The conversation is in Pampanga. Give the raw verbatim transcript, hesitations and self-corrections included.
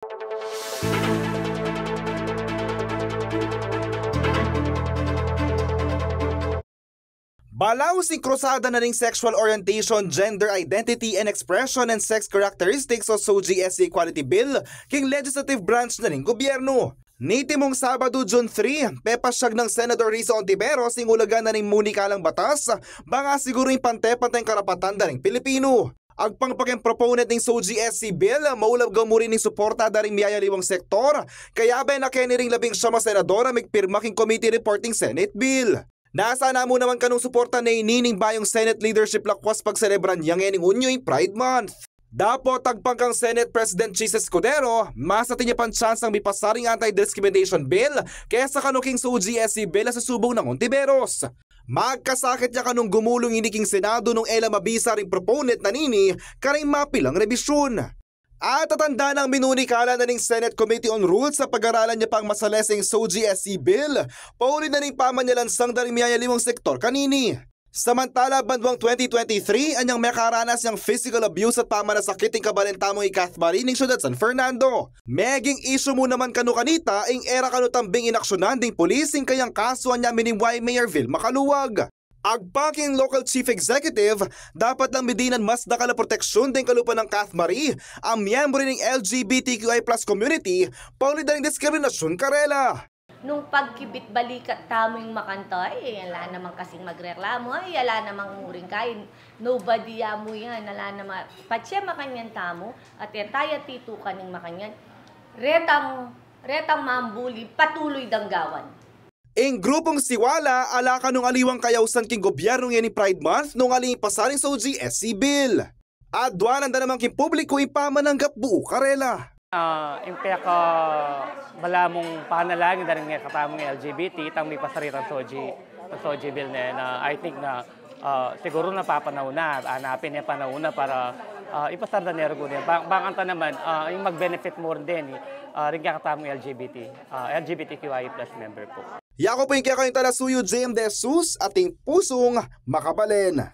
Balaus ing krusada na ning sexual orientation, gender identity and expression and sex characteristics o SOGIEC Equality Bill king legislative branch na ning gobyernu. Niti mung Sabadu, June three, pepasyag nang Senador Risa Ontiveros ing ulagan na ning munikalang batas, bang asiguru ing pante-panteng karapatan da ring Pilipinu. Agpang pa king proponent ning SOGIEC Bill, maulaga mu rin ing suporta da ring miyayaliwang sektor, kayabe na keni ring labing siyam a senador a migpirma king committee report ning Senate Bill. Nasa na mu naman kanung suporta ne ini ning bayung Senate leadership lakuas pagselebran ya ngening Hunyu ing Pride Month. Dapot agpang kang Senate President Chiz Escudero, mas atin ya pang tsansang mipasa ring Anti-Discrimination Bill kesa kanu king SOGIEC Bill a susubung nang Ontiveros. Magkasakit ya kanung gumulung ini king Senado nung e la mabisa ring proponent na nini karing mapilang rebisyun. At tatandaan nang minunikala na ning Senate Committee on Rules a pag-aralan ya pang masaleseng SOGIEC Bill, pauli na ning pamanyalansang da ring miyayaliwang sektor kanini. Samantala, banwang twenty twenty-three, anyang mekaranas yang physical abuse at pamanasakit ing kabalen tamung i Kath Marie ning Syudad San Fernando. Meging issue mu naman kanu kanita ing e ra kanu tambing inaksyonan ding pulis ing kayang kasu anya mining Y Mayor Vilma Caluag. Agpang king local chief executive, dapat lang midinan mas dakal a proteksyun deng kalupa nang Kath Marie a miyembru ning LGBTQI plus community, pauli da ring diskriminasyun karela. Nung pagkibit balikat tamu ing makanta, e, ala namang kasing magreklamu, e, ala namang muring kain, nobody ya mu yan, ala namang patse makanyan tamu, at e taya titukan ing makanyan. Retang, retang mambuli, patuloy dang gawan. Ing grupung Siwala, ala kanung aliwang kayausan king gobyernu ngeni Pride Month nung ali ing pasa ning SOGIEC Bill. Adwanan da naman king publiku ing pamananggap buu karela. Ah, ing pekabalamu mung panalangin da ring kekatamung LGBT, itang mipasa ritang SOGI, SOGI Bill ne na, I think na, ah, siguru napapanahun na, hanapin ne panahun na para, ah, ipasa da ne rugyan ne. Bang, bang kanita naman, ah, ing mag-benefit mu rin deni, ah, ring kekatamung LGBT, ah, LGBTQIA plus member pu. Yaku pu ing kekayung talasuyu, Jim De Jesus, ating pusung makabalen.